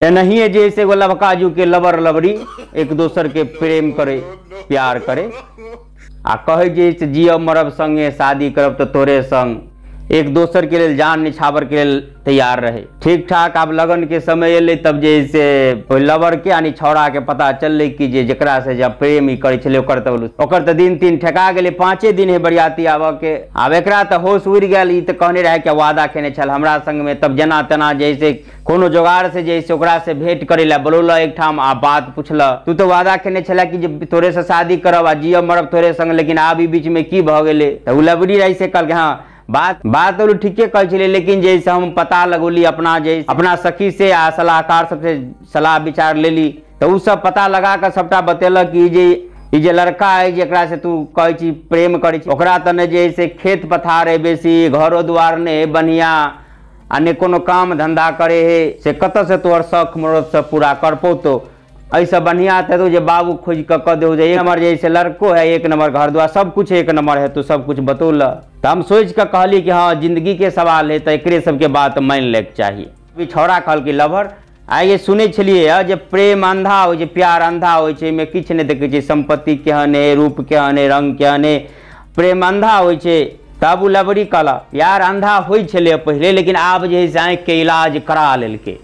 एनाहिए जे से एगो लभकाजू के लबर लबरी एक दोसर के प्रेम करे प्यार करे आ कहे जे से जियब मरब संगे शादी करब तो तोरे संग, एक दोसर के लेल जान निछावर के लेल तैयार रहे। ठीक ठाक आब लगन के समय एलै तब जे से लवर के यानी छौड़ा के पता चललै कि जे जकरा से जब प्रेम ई करै छलै ओकर तऽ दिन तीन ठेका गेलै, 5 दिन है बरियाती आबऽ के। आब एकरा तऽ होश उड़ि गेल, ई तऽ कहने रहै कि वादा केने छल हमरा संगमे, तब जेना तेना जे से कोनो जोगाड़ से जे से ओकरा से भेंट करै लए बोलौलक एकठाम आ बात पुछलक, तू तऽ वादा केने छलै कि जे तोरे से शादी करब आ जियब मरब तोरे संग, लेकिन आब ई बीचमे की भऽ गेलै। तऽ ओ लबरी रहै से कहलकै हँ बात बात तो ठीके कहै छलै, लेकिन जे से हम पता लगौली अपना जे अपना सखी से आ सलाहकार सबसे सलाह विचार लेली तऽ ओ सब पता लगा कऽ सबटा बतेलक कि जे ई जे लड़का है जकरा से तू कहै छी प्रेम करै छी ओकरा तऽ नहि जे से खेत पथार है बेसी, घरो द्वार नहि है बढ़िआँ आ नहि कोनो काम धन्धा करे है, से कतऽ से तोहर शौख मरोद सब पूरा कर पौतौ। एहिसँ बढ़िआँ तऽ जे बाबू खोजि कऽ कऽ देहु जे एक नंबर जे से लड़को है, एक नंबर घर द्वार सब कुछ एक नंबर है, तू सब कुछ बतौलह। तऽ हम सोचि कऽ कहली कि हाँ जिंदगी के सवाल है तऽ एकरे सबके बात मानि लैके चाही। अभी छौड़ा कहलकै लवर आइ सुनै छलियै जे प्रेम अंधा होइ छै, प्यार अंधा होइ छै, एहिमे किछु नहि देखै छै, सम्पत्ति केहन है, रूप केहन है, रंग केहन है, प्रेम अंधा होइ छै। तब ओ लवरी कहलक प्यार अंधा होइ छलै पहिले, लेकिन आब जे है से आँखिके इलाज करा लेलकै।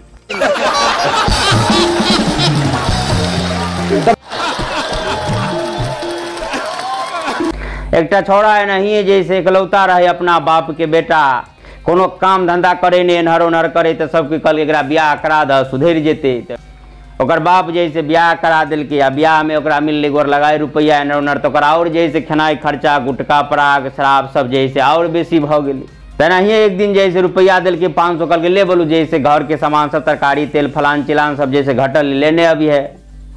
एकटा छौड़ा एनाहिए जे से एकलौता रहे अपना बाप के बेटा, कोनो काम धंधा करे नहि, एन्हर ओन्हर करे, तऽ सबके कहलकै एकरा बियाह करा दह सुधरि जेतै। तऽ ओकर बाप जे से बियाह करा देलकै आ बियाहमे ओकरा मिललै गोर लगाए रुपैआ एन्हर ओन्हर, तऽ ओकरा आओर जे से खेनाइ खर्चा गुटखा पराग शराब सब जे से आओर बेसी भऽ गेलै। तेनाहिए एक दिन जे से रुपैआ देलकै 500, कहलकै ले बोलू जे से घरके सामान सब तरकारी तेल फलान चिलान सब जे से घटल लेने अभी है।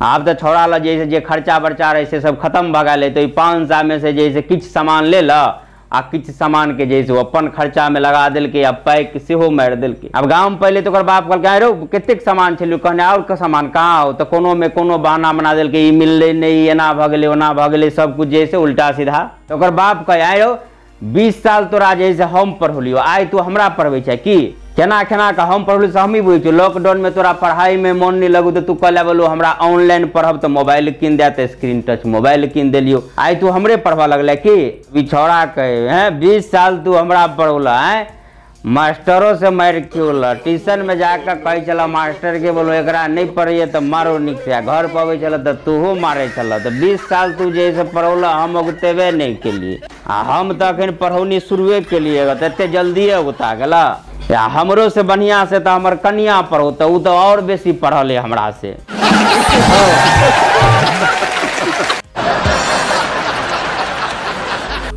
आब तऽ छौड़ा लग जे जे खर्चा बर्चा रहै से सब खत्म भऽ गेलै, तऽ 500 मे से जे से किछु सामान लेलक आ किछु सामानके जे से ओ अपन खर्चामे लगा देलकै आ पैक सेहो मारि देलकै। आब गाम पहिले तऽ ओकर बाप कहलकै आइ रौ कतेक सामान छलै, कहने आओर सामान कहाँ हो, तऽ कोनोमे कोनो बहाना बना देलकै ई मिललै नहि, एना भऽ गेलै ओना भऽ गेलै, सब कुछ जे से उल्टा सीधा। तऽ ओकर बाप कहै आइ रौ 20 साल तोरा जे से हम पढ़ौलियौ, आइ तू हमरा पढ़बै छै की, केना केना कऽ हम पढ़ौलियौ से हमही बुझै छियौ, लॉकडाउनमे तोरा पढ़ाइमे मोन नहि लगू तऽ तू कहले बोलू हमरा ऑनलाइन पढ़ब तऽ मोबाइल कीन दे, तऽ स्क्रीन टच मोबाइल कीन देलियौ, आइ तू हमरे पढ़बऽ लगलै की। ई छौड़ा कहै हैं 20 साल तू हमरा पढ़ौलह, आँय मास्टरो से मारि खियौलह, ट्यूशनमे जाकऽ कहै छलह मास्टरके बोलो एकरा नहि पढ़ैए तऽ मारो नीक से, घर पर अबै छलह तऽ तूहो मारै छलह, तऽ 20 साल तू जे से पढ़ौलह हम ओगतेबे नहि केलियै आ हम तऽ अखन पढ़ौनी शुरुए केलियै तऽ एते जल्दिए उगता गेलह। या हमरो से बढ़िआँ से तऽ हमर कनिया पढ़ौ तऽ ओ तऽ आओर बेसी पढ़ल है हमरा से।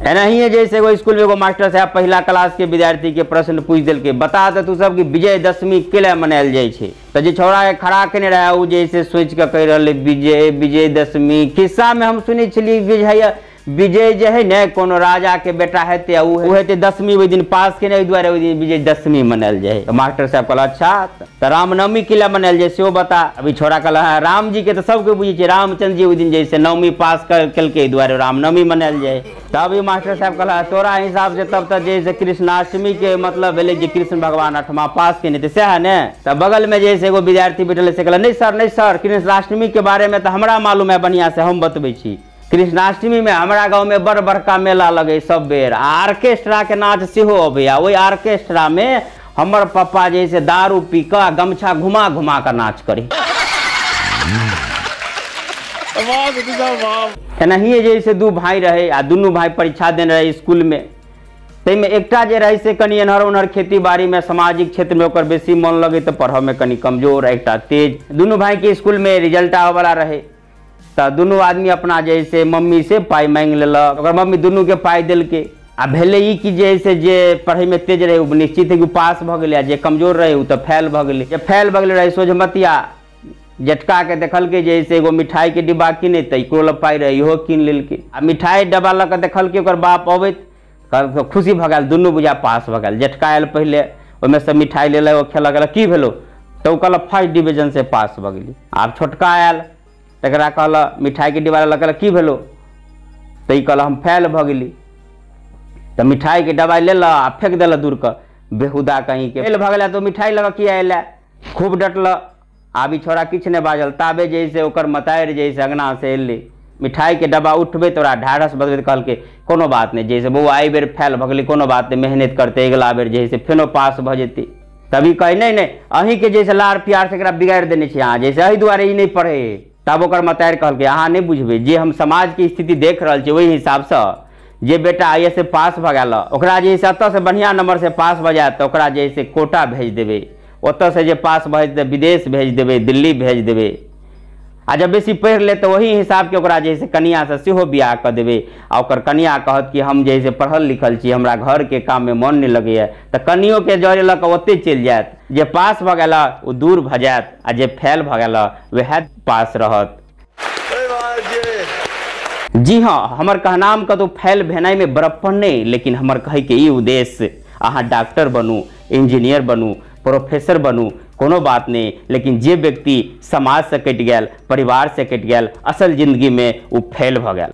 एनाहिए जैसे एगो स्कूल में एगो मास्टर साहब पहिला क्लास के विद्यार्थी के प्रश्न पूछि देलकै, बता दे तू सब कि विजयदशमी के लिए मनायल जाइ छै। तऽ जे छौड़ा के खड़ा केने रहै ओ जे से सोचि कऽ कहि रहलै विजय विजयदशमी। खिस्सा में हम सुनै छलियै विजय विजय जे है ने कोनो राजा के बेटा हेतै आ ओ हेतै दशमी ओहि दिन पास केने, ओहि दुआरे ओहि दिन विजयदशमी मनायल जाइ है। मास्टर साहब कहल अच्छा तऽ रामनवमी के लिए मनायल जाइ सेहो बता। अभी छौड़ा कहल हँ राम जी के तऽ सबके बुझै छै, रामचंद्र जी ओहि दिन जे से नवमी पास केलकै एहि दुआरे रामनवमी मनायल जाइ। तब ई मास्टर साहब कहल तोरा हिसाब से तब तऽ जे से कृष्णाष्टमी के मतलब भेलै जे कृष्ण भगवान 8वां पास केने तऽ सएह ने। तऽ बगल में जे से एगो विद्यार्थी बैठल से कहल नहीं सर नहीं सर, कृष्णाष्टमी के बारे में तऽ हमरा मालूम है बढ़िया से, हम बतबै छी। कृष्णाष्टमी में हमरा गाँव में बड़ बड़का मेला लगे सब बेर, आर्केस्ट्रा के नाच सेहो अबैया, ओहि आर्केस्ट्रा में हमर पप्पा जे से दारू पी कऽ गमछा घुमा घुमा कऽ नाच करी। एनाहिए जे से दू भाई रहे आ दुनू भाई परीक्षा देने रहे स्कूल में, ताहिमे एकटा जे रहे से कनि एन्हर ओन्हर खेती बाड़ी में सामाजिक क्षेत्र में ओकर बेसी मन लगे तऽ पढ़ऽ में कनि कमजोर, एकटा तेज। दुनू भाई के स्कूल में रिजल्ट आबऽ वाला रहे तऽ दुनू आदमी अपना जे से मम्मी से पाइ मांगि लेलक, ओकर मम्मी दुनू के पाइ देलकै। आ भेलै ई कि जे से जे पढ़ैमे तेज रहै ओ निश्चित है कि पास भऽ गेलै आ जे कमजोर रहै ओ तऽ फेल भऽ गेलै। जे फेल भऽ गेलै रहै सोझमतिया जेटका के देखलकै जे से एगो मिठाई के डिब्बा किने तऽ एकरो लग पाइ रहै इहो कीन लेलकै आ मिठाई डब्बा लऽ कऽ देखलकै ओकर बाप अबैत खुशी भऽ गेल, दुनू बुझा पास भऽ गेल। जेटका आयल पहिले ओहिमे से मिठाई लेलक ओ खेलक, कहलक की भेलौ तऽ ओ कहलक फर्स्ट डिवीजन से पास भऽ गेली। आब छोटका आयल तकरा कहलक मिठाई के डिब्बा लऽ कहलक की भेलौ तऽ ई कहलक हम फेल भऽ गेली, तऽ मिठाई के डब्बा लेलक आ फेंक देलक दूर कऽ, बेहुदा कहीं के फेल भऽ गेलै तऽ मिठाई लऽ कऽ किया एलै, खूब डटलक। आब ई छौड़ा किछु नहि बाजल। ताबे जे से ओकर मतारि जे से अंगना से एलै, मिठाइके डब्बा उठबैत ओकरा ढाढ़स बदबैत कहलकै कोनो बात नहि, जे से बौआ एहि बेर फेल भऽ गेलै कोनो बात नहि, मेहनत करतै अगिला बेर जे से फेनो पास भऽ जेतै। तभी कहै नहि नहि अहीँके जे से लाड़ प्यार से एकरा बिगाड़ि देने छी अहाँ, जैसे एहि दुआरे ई नहि पढ़ै। तब ओकर मतारि कहलकै अहाँ नहि बुझबै, जे हम समाजके स्थिति देख रहल छी ओहि हिसाबसँ जे बेटा आई ए एस पास भऽ गेल ओकरा जे से एतऽसँ बढ़िआँ नंबरसँ पास भऽ जायत तऽ ओकरा जे से कोटा भेज देबै, ओतऽसँ जे पास भऽ जेतै विदेश भेज देबै, दिल्ली भेज देबै, आ जब बेसी पढ़ि लेत तऽ ओही हिसाबके ओकरा जे से कनिआँसँ सेहो बियाह कऽ देबै। आ ओकर कनिआँ कहत कि हम जे से पढ़ल लिखल छी, हमरा घरके काममे मन नहि लगैए, तऽ कनियोके जरे लऽ कऽ ओतहि चलि जायत। जे पास भऽ गेल ओ दूर भऽ जायत आ जे फेल भऽ गेल वएह पास रहत। जी हाँ, हमर कहनाम कतौ फेल भेनाइमे बड़प्पन नहि, लेकिन हमर कहैके ई उद्देश्य, अहाँ डॉक्टर बनू, इंजीनियर बनू, प्रोफेसर बनू, कोनो बात नहीं, लेकिन जे व्यक्ति समाज से कटि गेल, परिवार से कटि गेल, असल जिंदगी में वो फेल भ गेल।